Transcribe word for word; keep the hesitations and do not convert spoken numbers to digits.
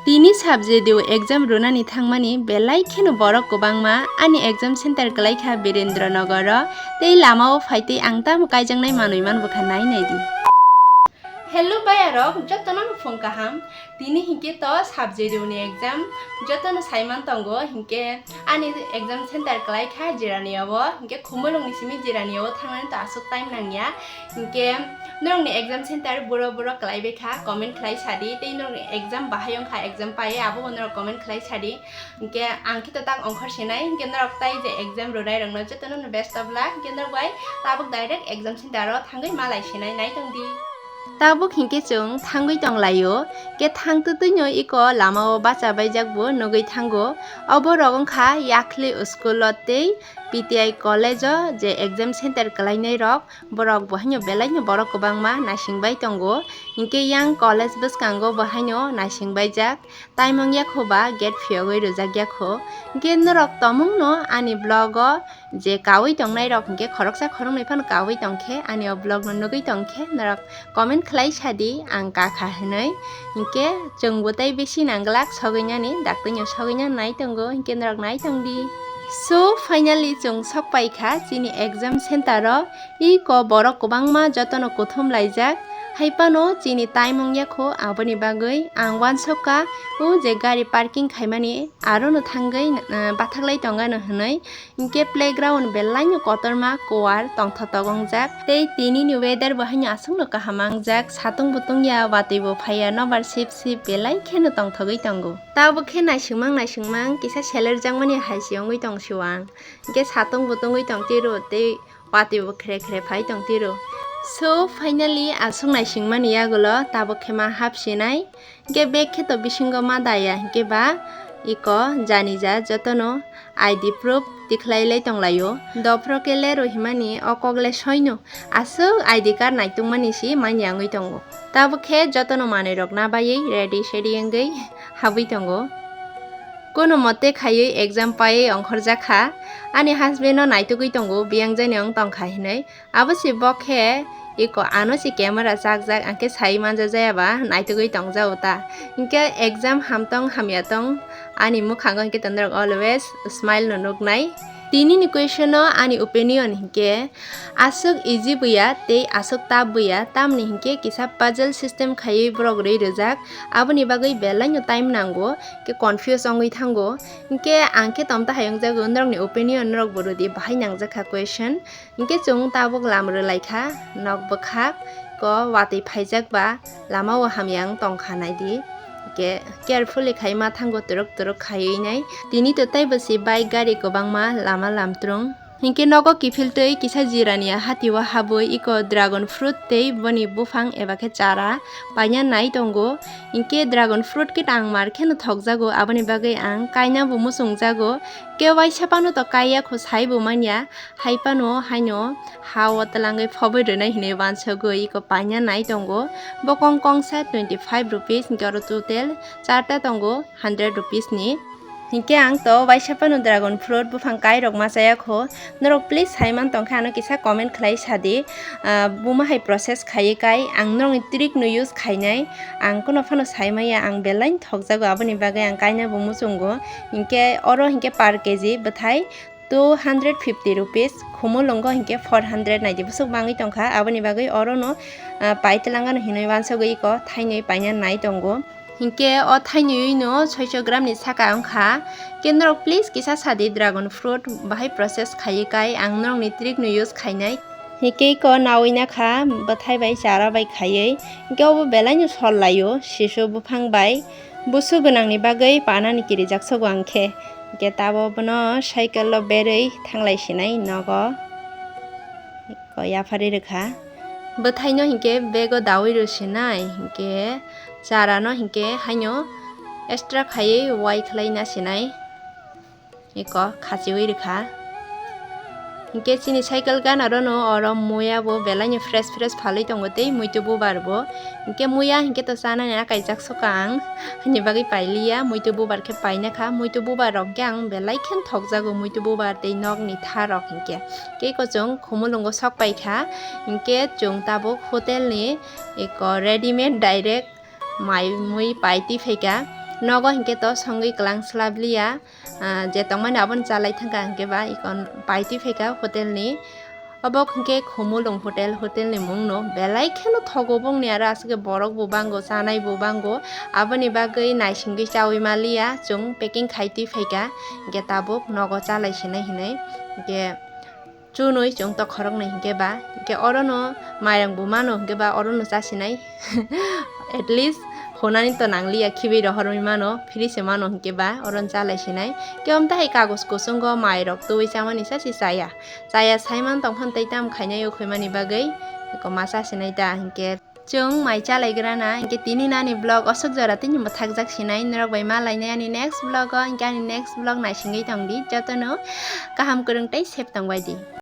Tini subject o exam runani thangmani belai kheno borok kwbangma ani exam center kwlai kha Birendra Nogoro, tei lamao phaitwi ang tamo kaijaknai manwi manbwkha nai nai di. Hello bayarok, jotono phung kaham. Tini hinkhe to subject o ni exam, jotono saiman tongo, hinkhe ani exam center kwlai kha Jirania o, hinkhe Khumulwng ni simi Jirania o thangnani to aswk time nangya. Hinkhe norokni exam center buro buro kwlai bai kha, comment khlai sadi, tei norokni exam bahai wngkha, exam paiye, abobo norok comment khlai sadi. Hinkhe ang khe to tak ongkhor sinai, hinkhe norok tai je exam runai rokno jotono no best of luck, hinkhe norok bai tabuk direct exam center o thangwi malai sinai, naitong di. Tabuk hinkhe chwng thangwi tonglaio, khe thangtwtwino iko lamao bacha baijak bo nugwi thango. Obo rok wngkha Yakhli school o tei P T I college o je exam center kwlainai rok, borok bo haino belaino borok kwbangma naising bai tongo. Hinkhe yang college bwskango bo haino naising baijak. Time wngya kho ba gate phiyogwi rwjak ya kho. Hinkhe norok tomungno ani vlog o je kaui tongnai rok hinkhe khoroksa khoroknwi phano kaui tongkhe ani o vlog no nugwi tongkhe norok comment khlai sadi ang kakha hinwi. Hinkhe chwngbo tei bisi nangglak sogwinani daktwino sogwina nai tongo hinkhe norok nai tongdi. So finally chwng sok paikha chini exam center o. Iko borok kwbangma jotono kuthum laijak, hai phano chini time wngya kho, aboni bagwi ang uansukha o je gari parking khaimani arono thangwi, ah, bathaklai tongano hwnwi. Hinkhe playground belaino kotorma kuar tongthotok wngjak, tei tinini weather bo haino aswkno kaham wngjak, satung bo tungya, watwi bo phaiya, nobar sip sip belai kheno tongthogwi tongo. Tabuk khe naisingmang naisingmang kisa selerjakmani hai se wngwi tongsiwang, hinkhe satung bo tungwi tongtiro tei watwi bo khre khre phai tongtiro. So finally aswk naisingmani yagulo tabuk khe ma hapsinai. Hinkhe bag khe to bisingo ma daya hinkhe ba iko janija jotono I D proof tikhlai lai tonglaio. Dophro khe lero himani o kok le soino. Aswk I D card naitungmani si manya wngwi tongo. Tabuk khe jotono manwi rok nabaiwi ready sedi wngwi habwi tongo. Kono mote khaiwi exam paiwi ongkhorjak kha. Ani husband no naitugwi tongo, biyang jani wng tongkha hinwi. Abo se bo khe iko ano se camera chakjak, ang khe sai manja jaya ba naitugwi tongjago ta. Hinkhe exam ham tong hamya tong, ani mwkhango hinkhe to norok always smile no nuknai. Tini ni question o ani opinion hinkhe aswk easy buya tei aswk tough buya, tamni hinkhe kisa puzzle system khaiwi borok rwi rwjak, aboni bagwi belai no time nango, khe confuse wngwi thango. Hinkhe ang khe tomta hai wngjago, norokni opinion norok bo rwdi, bahai nangjak kha question. Hinkhe chwng tabuk lam rwlai kha, nok bwkhak ko watwi phaijak ba lama o hamya wng tong kha nai di. Hinkhe carefully khai ma thango, twrwk twrwk khaiwi nai. Tini to tei bo se bike gari kwbangma lama lam trung. Hinkhe nogo kiphil twi kisa jirani hati o habwi iko dragon fruit tei boni buphang eba khe chara paina nai tongo. Hinkhe dragon fruit khe tangmar kheno thokjago, aboni bagwi ang kaina bo muchungjago. Khe waisa phano to kaiya kho sai bo manya. Hai phano haino ha o twlangwi phobwi rwnai hinwi uansugwi iko paina nai tongo. Bokong kongsa twenty five rupees, hinkhe oro total charta tongo hundred rupees ni. Hinkhe ang to waisa phano dragon fruit buphang kai rok ma chaya kho. Norok please sai man tongkha ano kisa comment khlai sadi. Ah, buma hai process khaiwi kai ang norokni trick no use khainai. Ang kono phano sai maya, ang belai thokjago, aboni bagwi ang kaina bo muchungo. Hinkhe oro hinkhe per K G bwthai two hundred fifty rupees, Khumulwngo hinkhe four hundred naidi bwswk bangwi tongkha, aboni bagwi orono, ah, pai twlangano hinwi uansugwi iko thainwi paina nai tongo. Hinkhe o thainwino soiso gram ni saka wngkha. Khe norok please kisa sadi dragon fruit bahai process khaiwi kai ang norokni trick no use khainai. Hinkhe iko nawi nakha bwthai bai chara bai khaiwi. Hinkhe obo belaino sol laio sisu buphang bai. Busu gwnangni bagwi panani kirijak sogo ang khe. Hinkhe tabo bono cycle o berwi thanglai sinai nogo. Ko yapharwi rwkha. Bwthaino hinkhe bego dawi rw sinai, hinkhe charano hinkhe haino extra khaiwi wai khlai na sinai. Eko khachiwi rwkha. Hinkhe chini cycle ganaro no oro muya bo belaino fresh fresh phalwi tongo tei muitu bubar bo. Hinkhe muya hinkhe to chanani akaijak soka ang. Haini bagwi pailiya, muitu bubar khe paina kha. Muitu bubar rok khe ang belai khe thokjago, muitu bubar tei nokni tha rok hinkhe. Tei eko chwng Khumulwngo sok paikha. Hinkhe chwng tabuk hotel ni eko readymade direct mai mui pai twi phaikha. Nogo hinkhe to songwi kwlang swlap liya, ah, je tongmani abono chalai thangkha hinkhe ba ikon paitwi phaikha hotel ni. Obo hinkhe Khumulwng hotel, hotel ni mung no belai kheno thogo bongni aro aswk borok bo bango, chanai bo bango, aboni bagwi naisingwi chawi maliya, chwng packing khai twi phaikha, hinkhe tabuk nogo chalai sinai hinwi, hinkhe chunwi chwng to khoroknwi hinkhe ba, hinkhe orono mairang bo mano hinkhe ba orono chasinai, at least honani to nangliya, khibi rohorwi mano, free se mano hinkhe ba orono chalai sinai, khe omtahai kagos kuchungo mairok twiwi chamani sachi chaya. Chaya saiman tongphano tei tamo khainai o khuimani bagwi eko ma chasinai ta hinkhe chwng mai chalaigrana hinkhe tini nani vlog osok jora tini mwthakjak sinai norok bai ma lainai ani next vlog o hinkhe ani next vlog naisingwi tongdi jotono kaham kwrwng tei safe tongbaidi.